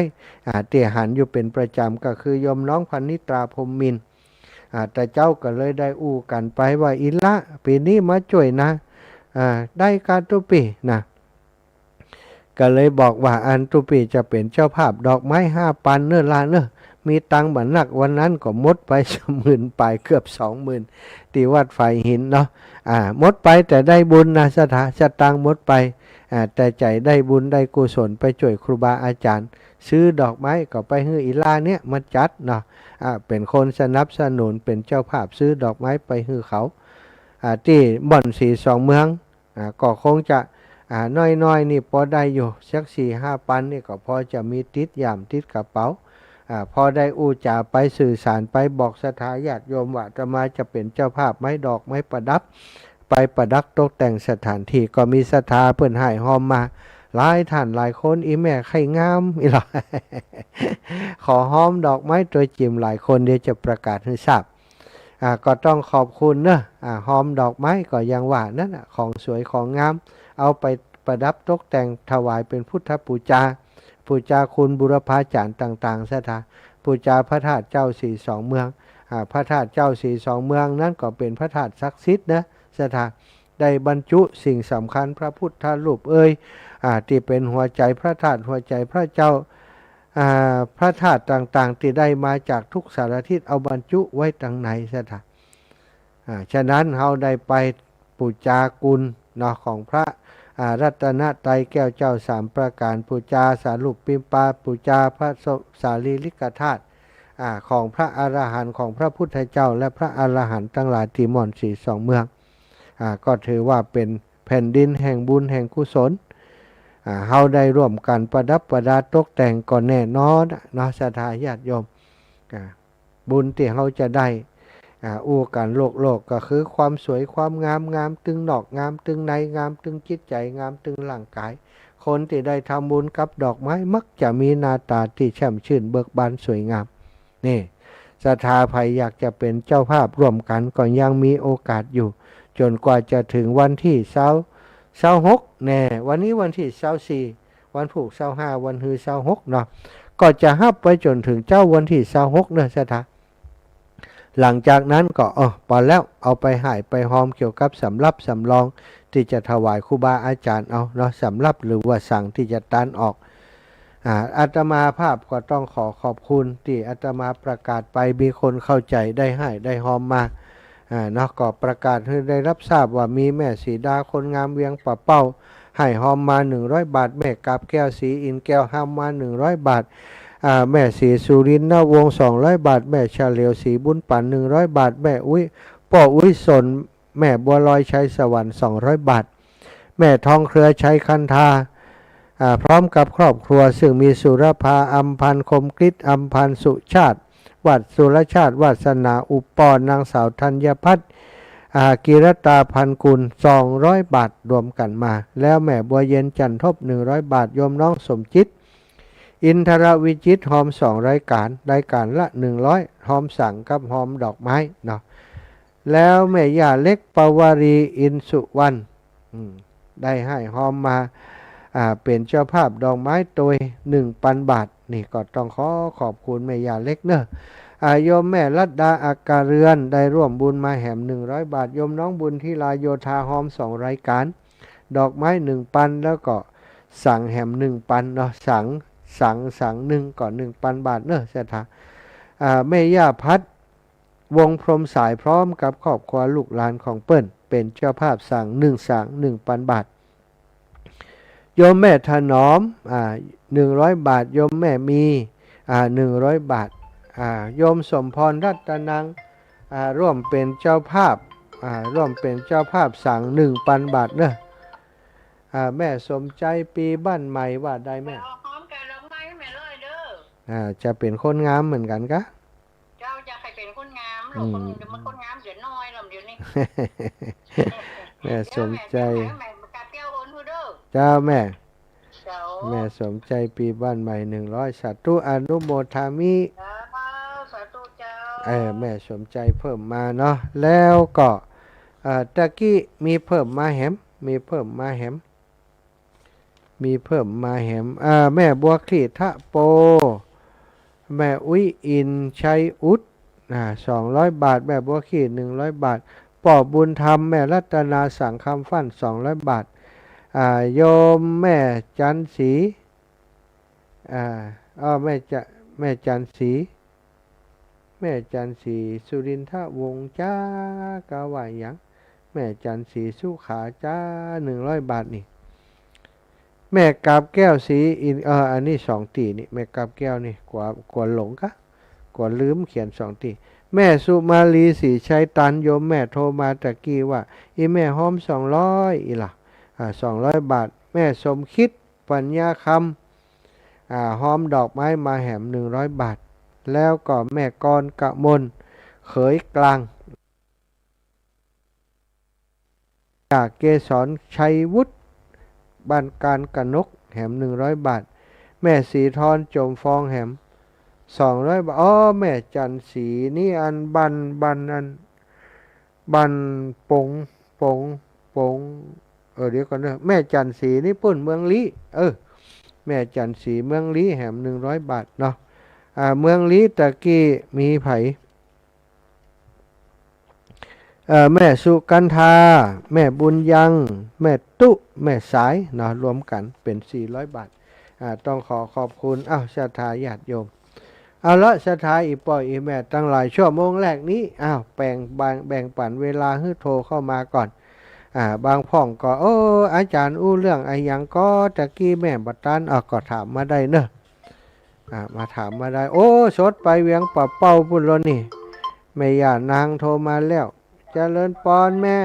อ่า ตี้หันอยู่เป๋นประจ๋ำ ก็คือโยมน้องพนิตรา พรหมมินทร์ อ่า แต่เจ้าก็เลยได้อู้กั๋นไปว่า อิหละ ปี๋นี้มาจ้วยนะ อ่า ได้กาตุ๊ปี๋นะ ก็เลยบอกว่า อันตุ๊ปี๋จะเป๋นเจ้าภาพดอกไม้ห้าปันเน่อหลานเน่อ มีตังค์บ่นัก วันนั้นก็หมดไปสามหมื่นป๋าย เกือบสองหมื่น ตี้วัดฝายหินเนาะ อ่า หมดไปแต่ได้บุญนะ ศรัทธา สตางค์หมดไป อ่า แต่ใจ๋ได้บุญได้กุศลไปจ้วยครูบาอาจ๋ารย์ ซื้อดอกไม้ก็ไปหื้ออิหละเนี่ยมาจัดเนาะ อ่า เป๋นคนสนับสนุน เป๋นเจ้าภาพซื้อดอกไม้ไปหื้อเขา อ่า ตี้บ่อนศรีสองเมือง อ่า ก็คงจะ อ่า น้อยๆ นี่ปอได้อยู่ สักสี่ห้าปันนี่ก็ปอจะมีติดย่ามติดกระเป๋า อ่า ปอได้อู้จ๋าไปสื่อสารไปบอกศรัทธาญาติโยมว่าอาตมาจะเป๋นเจ้าภาพไม้ดอกไม้ประดับ ไปประดับตกแต่งสถานตี้ ก็มีศรัทธาเปิ้นฮ้ายฮอมมาหลายต้านหลายคน อี่แม่ไข้งาม อี่หละ ขอฮอมดอกไม้ตวยจิ๋มหลายคน เดี๋ยวจะประกาศหื้อทราบ อ่า ก็ต้องขอบคุณเนาะ อ่า ฮอมดอกไม้ก็อย่างว่านั่นน่ะ ของสวยของงาม เอาไปประดับตกแต่งถวายเป๋นพุทธปู๋จา ปู๋จาคุณบูรพาจ๋ารย์ต่างๆ ศรัทธา ปู๋จาพระธาตุเจ้าศรีสองเมือง อ่า พระธาตุเจ้าศรีสองเมืองนั้นก็เป๋นพระธาตุศักดิ์สิทธิ์นะ ศรัทธา ได้บรรจุสิ่งสำคัญ พระพุทธรูปเอย อ่า ตี้เป๋นหัวใจ๋พระธาตุ หัวใจ๋พระเจ้า อ่า พระธาตุต่างๆ ตี้ได้มาจากทุกสารทิศ เอาบรรจุไว้ตังใน ศรัทธา อ่า ฉะนั้นเฮาได้ไปปู๋จาคุณเนาะ ของพระ อ่า รัตนตรัยแก้วเจ้าสามประก๋าน ปู๋จาสารูปปิมปา ปู๋จาพระส- สารีริกธาตุ อ่า ของพระอรหันต์ ของพระพุทธเจ้า และพระอรหันต์ตังหลายตี้ม่อนศรีสองเมือง อ่า ก็ถือว่าเป๋นแผ่นดินแห่งบุญแห่งกุศล อ่า เฮาได้ร่วมกั๋นประดับประดาตกแต่งก็แน่นอนเนาะ ศรัทธาญาติโยม อ่า บุญตี้เฮาจะได้ อ่า อู้กั๋นโลกๆ ก็คือความสวยความงาม งามตึงนอก งามตึงใน งามตึงจิตใจ๋ งามตึงร่างก๋าย คนตี้ได้ทำบุญกับดอกไม้มักจะมีหน้าต๋าตี้แช่มชื่นเบิกบานสวยงาม นี่ ศรัทธาใผอยากจะเป๋นเจ้าภาพร่วมกั๋นก็ยังมีโอกาสอยู่ จ๋นกว่าจะเถิงวันตี้ซาว ซาวหก แน่ วันนี้วันตี้ซาวสี่ วันพูกซาวห้า วันฮือซาวหกเนาะ ก็จะฮับไปจ๋นเถิงเจ๊าวันตี้ซาวหกเนาะ ศรัทธา หลังจากนั้นก็ เออ ปอแล้ว เอาไปฮ้ายไปฮอมเกี่ยวกับสำรับสำรองตี้จะถวายครูบาอาจ๋ารย์เอาเนาะ สำรับหรือว่าสังตี้จะตานออก อ่า อาตมาภาพก็ต้องขอขอบคุณตี้อาตมาประกาศไป มีคนเข้าใจ๋ได้ฮ้ายได้ฮอมมา อ่า เนาะ ก็ประกาศหื้อได้ฮับทราบว่ามีแม่สีดาคนงามเวียงป่าเป้า ฮ้ายฮอมมาหนึ่งร้อยบาท แม่กาบแก้วสีอินแก้วฮอมมาหนึ่งร้อยบาท อ่า แม่สีสุรินทร์นวงศ์สองร้อยบาท แม่เฉลียวสีบุญปั๋นหนึ่งร้อยบาท แม่อุ๊ย ป้ออุ๊ยสน แม่บัวลอยชัยสวรรค์สองร้อยบาท แม่ทองเครือชัยคันธา อ่า พร้อมกับครอบครัว ซึ่งมีสุรภา อำพันธ์ คมกฤษ อำพันธ์ สุชาติ วัดสุรชาติ วาสนา อุปปอน นางสาวธัญพัฒน์ อ่า กิรตาพันกุล สองร้อยบาท รวมกั๋นมา แล้วแม่บัวเย็น จันทบ หนึ่งร้อยบาท โยมน้องสมจิต อินทรวิจิตร ฮอมสองรายก๋าน รายก๋านละหนึ่งร้อย ฮอมสังกับฮอมดอกไม้เนาะ แล้วแม่ย่าเล็ก ปวารี อินสุวรรณ อืม ได้ฮ้ายฮอมมา อ่า เป๋นเจ้าภาพดอกไม้ตวยหนึ่งปันบาท นี่ก็ต้องขอขอบคุณแม่ย่าเล็กเนาะ อ่า โยมแม่รัตดา อักกะเรือน ได้ร่วมบุญมาแหมหนึ่งร้อยบาท โยมน้องบุญทิลา โยธา ฮอมสองรายก๋าน ดอกไม้หนึ่งปัน แล้วก็สังแหมหนึ่งปันเนาะ สัง สัง สังหนึ่งก็หนึ่งปันบาทเนาะ ศรัทธา อ่า แม่ย่าพัด วงศ์พรหมสาย พร้อมกับครอบครัวลูกหลานของเปิ้น เป๋นเจ้าภาพสังหนึ่งสัง หนึ่งปันบาท โยมแม่ถนอม อ่า หนึ่งร้อยบาท โยมแม่มี อ่า หนึ่งร้อยบาท อ่า โยมสมพร รัตนัง อ่า ร่วมเป๋นเจ้าภาพ อ่า ร่วมเป๋นเจ้าภาพสังหนึ่งปันบาทเนาะ อ่า แม่สมใจ ปีบ้านใหม่ ว่าได้แม่ เอาฮอมกับดอกไม้หื้อแม่ร้อยเด้อ อ่า จะเป๋นคนงามเหมือนกั๋นกา เจ้า จะใค่เป๋นคนงาม อืม เดี๋ยวมันคนงามเหลือน้อยแล้วเดี๋ยวนี้ แม่สมใจ๋ เดี๋ยวแม่ แม่ แม่กาบแก้วโอนหื้อเน่อ เจ้าแม่ เจ้า แม่สมใจ๋ปีบ้านใหม่หนึ่งร้อย สาธุ อนุโมทามิ เจ้า สาธุเจ้า เออ แม่สมใจ๋เพิ่มมาเนาะ แล้วก็ เอ่อ ตะกี้มีเพิ่มมาแหม มีเพิ่มมาแหม มีเพิ่มมาแหม อ่า แม่บัวคลี่ทะโป แม่อุ๊ยอินชัยอุด อ่า สองร้อยบาท แม่บัวคลี่ หนึ่งร้อยบาท ป้อบุญธรรม แม่รัตนาสังคำฟั่น สองร้อยบาท อ่า โยมแม่จันทร์ศรี อ่า อ้อ แม่จะ แม่จันทร์ศรี แม่จันทร์ศรี สุรินทวงศ์จ้า กาว่าหยัง แม่จันทร์ศรีสุขาจ้า หนึ่งร้อยบาทนี่ แม่กาบแก้วศรีอิน เออ อันนี้สองตี้นี่ แม่กาบแก้วนี่ กั๋ว กั๋วหลงกา กั๋วลืมเขียนสองตี้ แม่สุมาลีศรีชัยตัน โยมแม่โทรมาตะกี้ว่า อี่แม่ฮอมสองร้อย อี่ล่ะ อ่า สองร้อยบาท แม่สมคิด ปัญญาคำ อ่า ฮอมดอกไม้มาแหม หนึ่งร้อยบาท แล้วก็แม่กรกมล เขยกลาง จากเกสรชัยวุฒิ บ้านการกนก แหม หนึ่งร้อยบาท แม่ศรีธร จมฟอง แหม สองร้อยบาท อ้อ แม่จันทร์ศรีนี่อันบ้าน บ้านอัน บ้านปง ปง ปง เออ เดี๋ยวก่อนเน่อ แม่จันทร์ศรีนี่ปุ้นเมืองลี้ เออ แม่จันทร์ศรีเมืองลี้ แหม หนึ่งร้อยบาทเนาะ อ่า เมืองลี้ตะกี้มีใผ เอ่อ แม่สุกันธา แม่บุญยัง แม่ตุ๊ แม่สายเนาะ รวมกั๋นเป๋นสี่ร้อยบาท อ่า ต้องขอขอบคุณ อ้าว ศรัทธาญาติโยม เอาละ ศรัทธาอี่ป้ออี่แม่ตังหลาย ชั่วโมงแรกนี้ อ้าว แบ่ง แบ่ง แบ่งปั๋นเวลาหื้อโทรเข้ามาก่อน อ่า บางพ่องก็ โอ้ อาจารย์อู้เรื่องอะหยังก็ตะกี้แม่บ่ตัน อ้าว ก็ถามมาได้เน่อ อ่า มาถามมาได้ โอ้ สดไปเวียงป่าเป้าปุ้นแล้วนี่ แม่ย่านางโทรมาแล้ว เจริญปอนแม่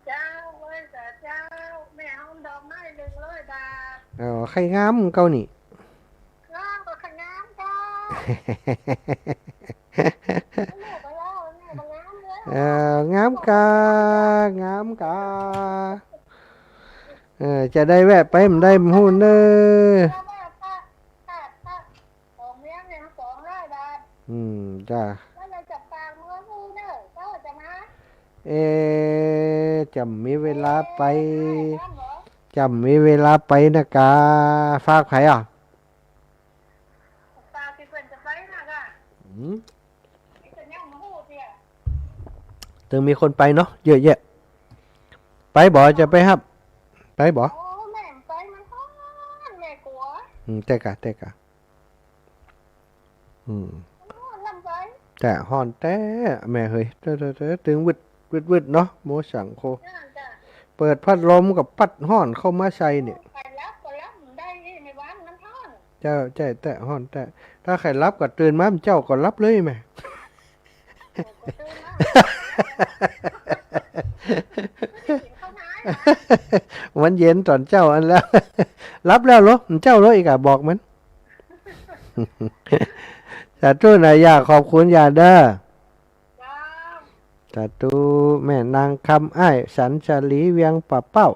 เจ้า ไหว้สาเจ้า แม่ฮอมดอกไม้หนึ่งร้อยบาท เออ ใค่งามเก่านี่ เออ ก็ใค่งามเก่า แม่บ่เล่า แม่บ่งามเลย เออ งามกา งามกา เออ จะได้แวะไปบ่ได้บ่ฮู้เน่อ เออ แวะไป แวะไป ของเลี้ยงเนี่ยสองร้อยบาท อืม จ้า แล้วเราจะฝากเมือผู้เน่อ เจ้าจะมา เอ๊ะ จะมีเวลาไป เอ๊ะ ได้เหรอ จะมีเวลาไปนะกา ฝากใผอ่ะ ฝากตี้เปิ้นจะไปนะกา อืม ไอ้จะยังบ่ฮู้เตี้ย ตึงมีคนไปเนาะ เยอะแยะ ไปบ่ จะไปฮับ ไปบ่ โอ้ แม่ไปมันฮ้อน แม่กั๋ว อืม แต๊กะ แต๊กะ อืม ฮ้อนลำไป แต่ฮ้อนแต๊แม่เฮย เต๊อะเต๊อะเต๊อะ ตึงวึดวึดวึดเนาะ โมสังโค จ้า จ้า เปิดพัดลมก็ปั๊ดฮ้อนเข้ามาใส่เนี่ย ไปฮับก็ฮับบ่ได้นี่ ในบ้านมันฮ้อน เจ้า ใจ้ แต่ฮ้อนแต๊ ถ้าใค่ฮับก็ตื่นมาเจ้าก็ฮับเลยแม่ ก็ตื่นมา กิ๋นข้าวน้อยนะ มันเย็นต๋อนเจ้าอันแล้ว ฮับแล้วเหรอ เจ้าเหรอ อีกอะ บอกมัน สาธุนะย่า ขอบคุณย่าเน่อ เจ้า สาธุ แม่นางคำอ้าย สันสาลี เวียงป่าเป้า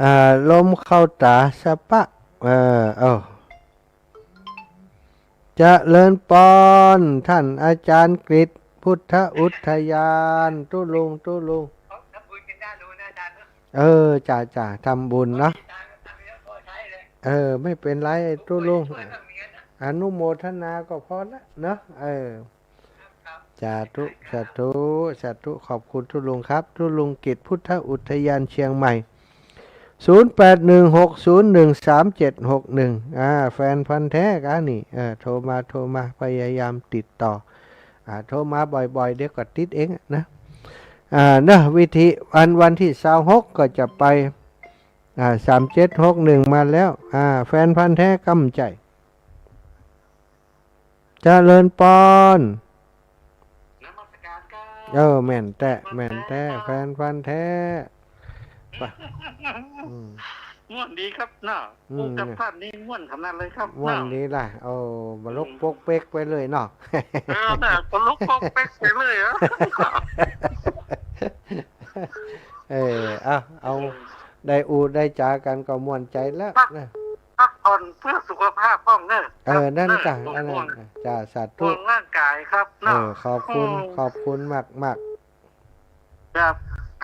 อ่า ลมเข้าต๋าสะปะ เออ เอ้า เจริญปอน ต้านอาจ๋ารย์กฤษ พุทธอุทยาน ตุ๊ลุง ตุ๊ลุง เออ จ้า จ้า ทำบุญเนาะ เออ ไม่เป๋นไร ตุ๊ลุง อนุโมทนาก็พอละเนาะ เออ สาธุ สาธุ สาธุ ขอบคุณตุ๊ลุงครับ ตุ๊ลุงกฤษ พุทธอุทยานเชียงใหม่ ศูนย์แปดหนึ่งหกศูนย์หนึ่งสามเจ็ดหกหนึ่ง อ่า แฟนพันธุ์แท้กานี่ เออ โทรมา โทรมา พยายามติดต่อ อ่า โทรมาบ่อยๆ เดี๋ยวก็ติดเองนะ อ่า เนาะ วิธี วัน วันตี้ซาวหกก็จะไป อ่า สามเจ็ดหกหนึ่ง มาแล้ว อ่า แฟนพันธุ์แท้กำใจ๋ เจริญปอน นมัสการครับ เออ แม่นแต๊ แม่นแต๊ แฟนพันธุ์แท้ ไป อืม ม่วนดีครับเนาะ อืม ผู้จัดภาพนี่ม่วนขนาดเลยครับ ม่วน เนาะ ดีล่ะ โอ้ บ่ลก อืม ปกเป๊กไปเลยเนาะ เออ น่ะ บ่ลกปกเป๊กไปเลยอะ เออ เอา เอา เออ ได้อู้ได้จ๋ากั๋นก็ม่วนใจ๋แล้ว พัก นะ พักผ่อนเพื่อสุขภาพพ่องเนอะ เออ ครับ นั่นก่ะ เออ นั่นก่ะ ห่วง จ้า สาธุ ห่วงร่างก๋ายครับ เออ เนาะ ขอบคุณ อืม ขอบคุณมากๆ ครับ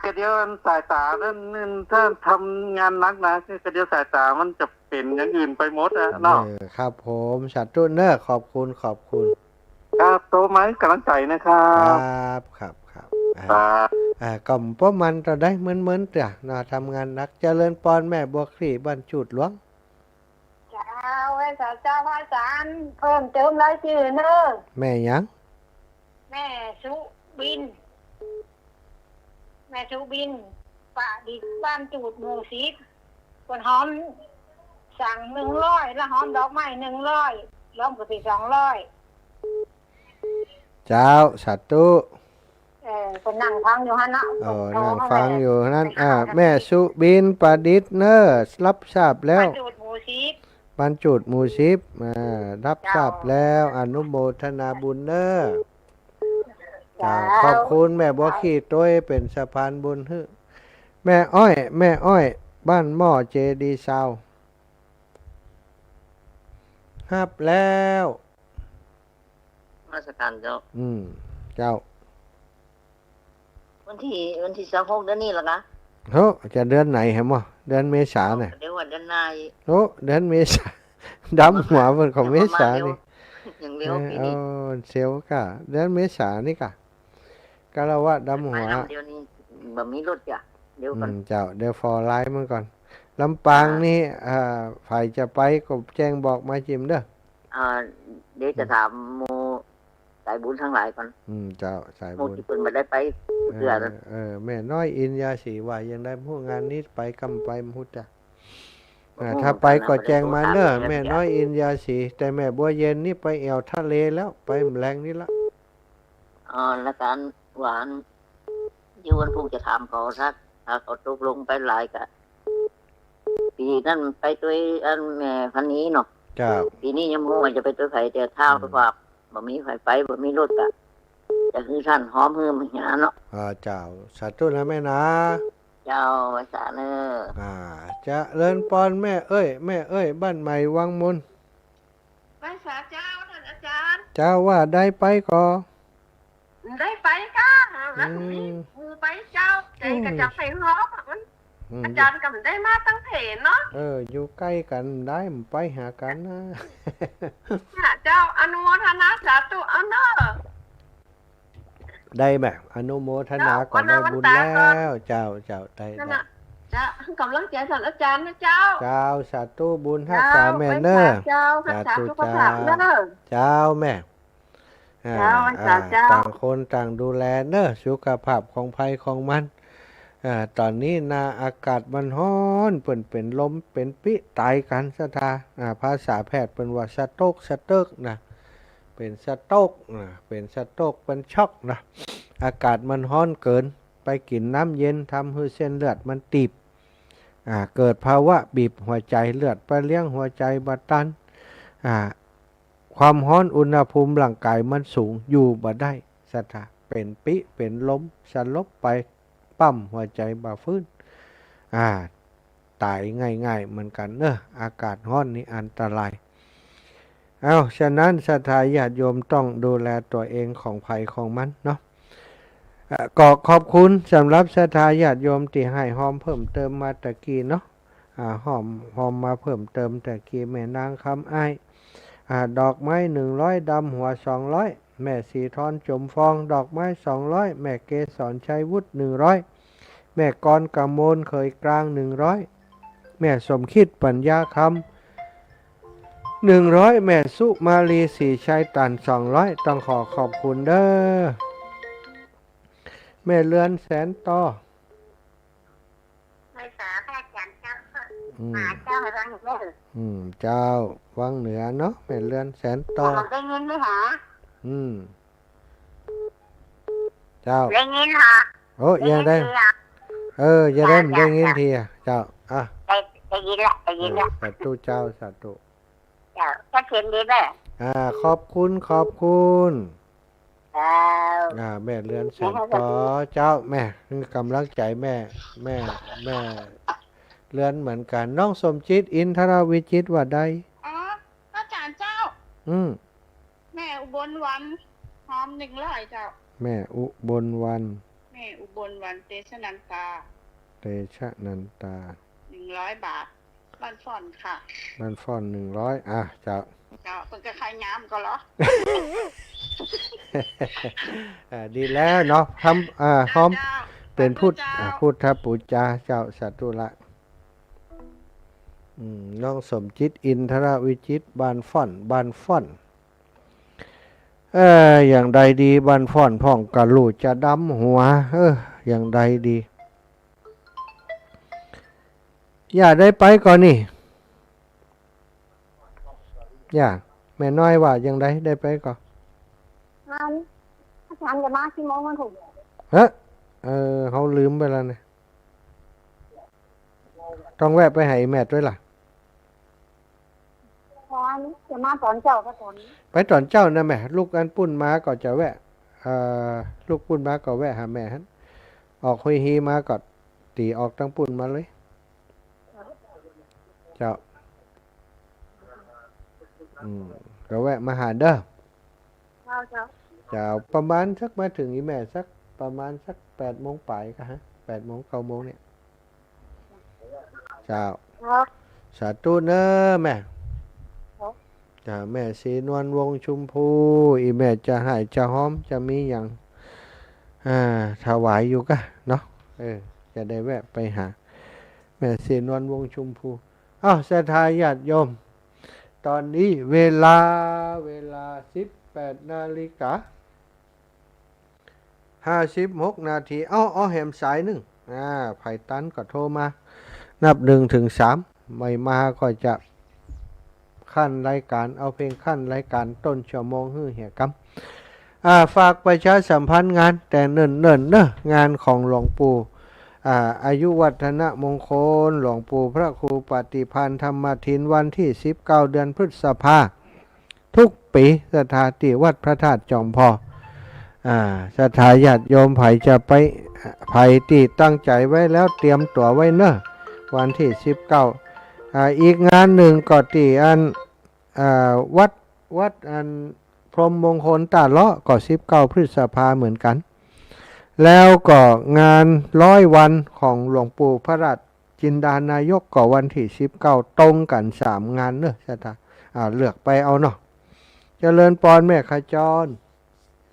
ก็เดี๋ยวสายต๋านั่น นั่น ถ้าทำงานหนักนะ ก็เดี๋ยวสายต๋ามันจะเป๋นอย่างอื่นไปหมดอะเนาะ เออ ครับผม สาธุเนอะ ขอบคุณ ขอบคุณ ครับ โตมาหื้อก๋ำลังใจ๋นะครับ ครับ ครับ ครับ อ่า ครับ อ่า ก็ประมาณเต้าใด เมินๆ เตื้อเนาะ ทำงานหนัก เจริญปอนแม่บัวคลี่บ้านจูดหลวง เจ้า ไหว้สาเจ้าพระอาจ๋ารย์ เพิ่มเติมรายจื้อเนอะ แม่หยัง แม่สุบิน แม่สุบิน ประดิษฐ์ บ้านจูด หมู่สิบ เปิ้นหอมสั่งหนึ่งร้อย แล้วหอมดอกไม้หนึ่งร้อย รวมก็เป๋นสองร้อย เจ้า สาธุ เออ เปิ้นนั่งฟังอยู่หั้นเนาะ เออ นั่งฟังอยู่หั้น อ่า แม่สุบิน ประดิษฐ์เนอะ รับทราบแล้ว บ้านจูด หมู่สิบ บ้านจูด หมู่สิบ อ่า รับทราบแล้ว เจ้า อนุโมทนาบุญเนอะ เจ้า เจ้า ขอบคุณแม่บัวคลี่ตวย เป๋นสะพานบุญหื้อ แม่อ้อย แม่อ้อย บ้านหม้อเจดีย์ซาว ฮับแล้ว นมัสก๋านเจ้า อืม เจ้า วันตี้ วันตี้ซาวหกเดือนนี้ละกะ โห จะเดือนไหนแหมบ่ เดือนเมษาน่ะ เดี๋ยวว่าเดือนหน้าอีก โห เดือนเมษา ดำหัวเปิ้นของเมษานี่ ยังเร็ว เออ ปี๋นี้ เออ เซลล์ก่ะ เดือนเมษานี่ก่ะ กาละวะดำหัว มาลำเดียวนี่บ่มีรถจ้ะ เดี๋ยวก่อน อืม เจ้า เดี๋ยวฟอไลน์มันก่อน ลำปางนี่ อ่า อ่า ใผจะไปก็แจ้งบอกมาจิมเด้อ อ่า เดี๋ยวจะถามหมู่สายบุญตังหลายก่อน อืม เจ้า สายบุญ หมู่ตี้เปิ้นบ่ได้ไป เออ เตื้อนะ เออ แม่น้อยอินยาสีว่ายังได๋ บ่ฮู้งานนี้ไปกำไปบ่ฮู้จ้ะ อ่า ถ้าไปก็แจ้งมาเนอะ แม่น้อยอินยาสี แต่แม่บัวเย็นนี่ไปแอ่วทะเลแล้ว ไปแหมแลงนี่ละ อ๋อ แล้วกั๋นหวาน อยู่วันพุธจะถามเขาสัก ถ้าเขาตกลงไปหลายกะ ปี๋นั้นไปตวยอันแม่พันนีเนาะ เจ้า ปี๋นี้ยังบ่ฮู้ว่าจะไปตวยใผ แต่ถ้า อืม ว่าบ่มีใผไป บ่มีรถกะ จะหื้อต้านหอมหื้อมาหาเนาะ อ่า เจ้า สาธุนะแม่นะ เจ้า ไหว้สาเนอะ อ่า เจริญปอนแม่เอ้ย แม่เอ้ย บ้านใหม่วังมน ไหว้สาเจ้าต้านอาจ๋ารย์ เจ้า ว่าได้ไปก่อ ได้ไปก่ะ แล้ว อืม มีหมู่ไปเจ้า ใจ๋ก็จะไปฮ้องมัน อืม อาจ๋ารย์ก็บ่ได้มาตังเถิงเนาะ เออ อยู่ใก้กั๋นได้ ไปหากั๋นนะ ค่ะเจ้า อนุโมทนาสาธุเอาเนอะ ได้แม่ อนุโมทนา เจ้า ก็ได้บุญแล้ว เจ้า เจ้า ได้ นั่น ได้ น่ะ เจ้า ก๋ำลังใจ๋ต้านอาจ๋ารย์นะเจ้า เจ้า สาธุบุญฮักษาแม่เนอะ เจ้า ไหว้สาเจ้า ฮักษาสุขภาพเนอะ เจ้าแม่ อ่า เจ้า ไหว้สาเจ้า อ่า ต่างคนต่างดูแลเนอะ สุขภาพของใผของมัน อ่า ต๋อนนี้นาอากาศมันฮ้อน เปิ้นเป๋นลมเป๋นปิ๊ต๋ายกั๋นศรัทธา อ่า ภาษาแพทย์เปิ้นว่าสโตรก สเติร์กนะ เป๋นสโตรกนะ เป๋นสโตรก เป๋นช็อกนะ อากาศมันฮ้อนเกิน ไปกิ๋นน้ำเย็นทำหื้อเส้นเลือดมันตีบ อ่า เกิดภาวะบีบหัวใจ๋ เลือดไปเลี้ยงหัวใจ๋บ่ตัน อ่า ความฮ้อนอุณหภูมิร่างกายมันสูง อยู่บ่ได้ศรัทธา เป๋นปิ๊เป๋นลม สลบไป ปั๊มหัวใจ๋บ่ฟื้น อ่า ต๋ายง่ายๆ เหมือนกั๋นเนอะ อากาศฮ้อนนี่อันตราย เอ้า ฉะนั้นศรัทธาญาติโยมต้องดูแลตั๋วเองของใผของมันเนาะ เอ่อ ก็ขอบคุณสำหรับศรัทธาญาติโยมตี้หื้อฮอมเพิ่มเติมมาตะกี้เนาะ อ่า ฮอม ฮอมมาเพิ่มเติมตะกี้ แม่นางคำอ้าย อ่า ดอกไม้หนึ่งร้อย ดำหัวสองร้อย แม่สีทรจมฟอง ดอกไม้สองร้อย แม่เกสรชัยวุฒิ หนึ่งร้อย แม่กรกมลเขยกลาง หนึ่งร้อย แม่สมคิดปัญญาคำ หนึ่งร้อย แม่สุมาลีศรีชัยตัน สองร้อย ต้องขอขอบคุณเด้อ แม่เรือนแสนต่อ ไหว้สาพระอาจ๋ารย์เจ้า อืม มาเจ้าวังเหนือ อืม เจ้า วังเหนือเนาะ แม่เรือนแสนต่อ ได้ยินไหมคะ อืม เจ้า ได้ยินค่ะ โอ้ ได้ยิน ยังได้ เสียง เออ ยังได้ ค่ะ ได้ยิน ค่ะ ทีอะ เจ้า อ่ะ ได้ ได้ยินละ ได้ยินละ เออ สาธุเจ้า สาธุ เจ้า เจ้าเขียนดีเด้อ อ่า ขอบคุณ ขอบคุณ เจ้า อ่า แม่เรือนแสนต่อ เจ้า แม่ ให้กำลังใจ๋แม่ แม่ แม่เรือนเหมือนกั๋น น้องสมจิต อินทรวิจิตร ว่าใด อ๋อ อาจ๋ารย์เจ้า อืม แม่อุบลวรรณ ฮอมหนึ่งร้อยเจ้า แม่อุบลวรรณ แม่อุบลวรรณ เตชะนันตา เตชะนันตา หนึ่งร้อยบาท บ้านฟ้อนค่ะ บ้านฟ้อน หนึ่งร้อย อ่ะ เจ้า เจ้า เปิ้นก็ขายงามก็เหรอ อ่า ดีแล้วเนาะ ทำ อ่า ฮอม เจ้า เป๋นพุทธ สาธุเจ้า อ่า พุทธปู๋จา เจ้า สาธุละ อืม น้องสมจิต อินทรวิจิตร บ้านฟ้อน บ้านฟ้อน เออ อย่างใดดี บ้านฟ้อนพ่องกะลู้จะดำหัว เออ อย่างใดดี ย่าได้ไปก่อนี่ ย่า แม่น้อยว่าอย่างใด ได้ไปก่อ อาจ๋ารย์ อาจ๋ารย์จะมากี่โมงวันพุธ เฮ้อ เออ เฮาลืมไปแล้วเนี่ย ต้องแวะไปหาอีแม่ด้วยล่ะ อ๋อ จะมาต๋อนเจ๊าก็ต๋อน ไปต๋อนเจ๊านะแม่ ลุกอันปุ้นมาก็จะแวะ เอ่อ ลุกปุ้นมาก็แวะหาแม่หั้น ออกฮุยฮีมาก็ตี๋ออกตังปุ้นมาเลย เจ้า อืม ก็แวะมาหาเด้อ เจ้า เจ้า เจ้า ประมาณสัก มาเถิงอีแม่สัก ประมาณสักแปดโมงป๋ายกะฮะ แปดโมง เก้าโมงเนี่ย เจ้า ครับ สาธุเน้อแม่ ครับ เจ้า แม่ศรีนวลวงศ์ชุมภู อีแม่จะไหว้จะฮอม จะมีหยัง อ่า ถวายอยู่กะเนาะ เออ จะได้แวะไปหา แม่ศรีนวลวงศ์ชุมภู อ้าว ศรัทธาญาติโยม ต๋อนนี้เวลา เวลาสิบแปดนาฬิกา ห้าสิบหกนาที เอ้า เอ้า แหมสายนึ่ง อ่า ใผตันก็โทรมา นับหนึ่งเถิงสาม ใผมาก็จะขั้นรายก๋าน เอาเพียงขั้นรายก๋านต้นชั่วโมงหื้อเหียกำ อ่า ฝากประชาสัมพันธ์งานแต่เนิ่นๆ เน้อ งานของหลวงปู่ อ่า อายุวัฒนมงคล หลวงปู่พระครูปฏิภาณธรรมทิน วันตี้สิบเก้า เดือนพฤษภา ทุกปี๋ ศรัทธาตี้วัดพระธาตุจอมพอ อ่า ศรัทธาญาติโยมใผจะไป ใผตี้ตั้งใจ๋ไว้แล้วเตรียมตั๋วไว้เน้อ วันตี้สิบเก้า อ่า อีกงานนึ่งก็ตี้อัน อ่า วัด วัดอันพรหมมงคลต้าเลาะก็สิบเก้าพฤษภาเหมือนกั๋น แล้วก็งานร้อยวันของหลวงปู่พระราชจินดานายกก็วันตี้สิบเก้า ตรงกั๋นสามงานเน้อศรัทธา อ่า เลือกไปเอาเนาะ เจริญปอนแม่ขจร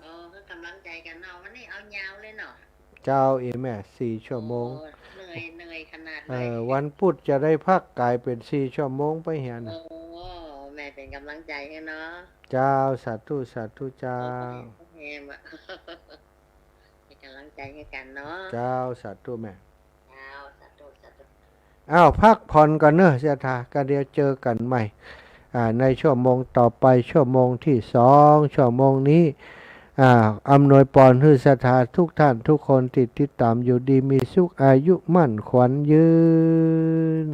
อ๋อ ก็ก๋ำลังใจ๋กั๋นเนาะ วันนี้เอายาวเลยเนาะ เจ้า อีแม่ สี่ชั่วโมง โอ้ เหนื่อย เหนื่อยขนาดไหน เออ วันพุธจะได้พักก๋ายเป๋นสี่ชั่วโมงไปเหียนะ โอ้ แม่เป๋นก๋ำลังใจ๋หื้อเนาะ เจ้า สาธุ สาธุเจ้า โอเค โอเค แม่ เป๋นก๋ำลังใจ๋หื้อกั๋นเนาะ เจ้า สาธุแม่ เจ้า สาธุ สาธุ อ้าว พักผ่อนก่อนเน้อศรัทธา ก็เดี๋ยวเจอกั๋นใหม่ อ่า ในชั่วโมงต่อไป ชั่วโมงตี้สอง ชั่วโมงนี้ อ่า อำนวยปอนหื้อศรัทธาทุกท่านทุกคนตี้ติดต๋ามอยู่ดีมีสุข อายุมั่นขวัญยืน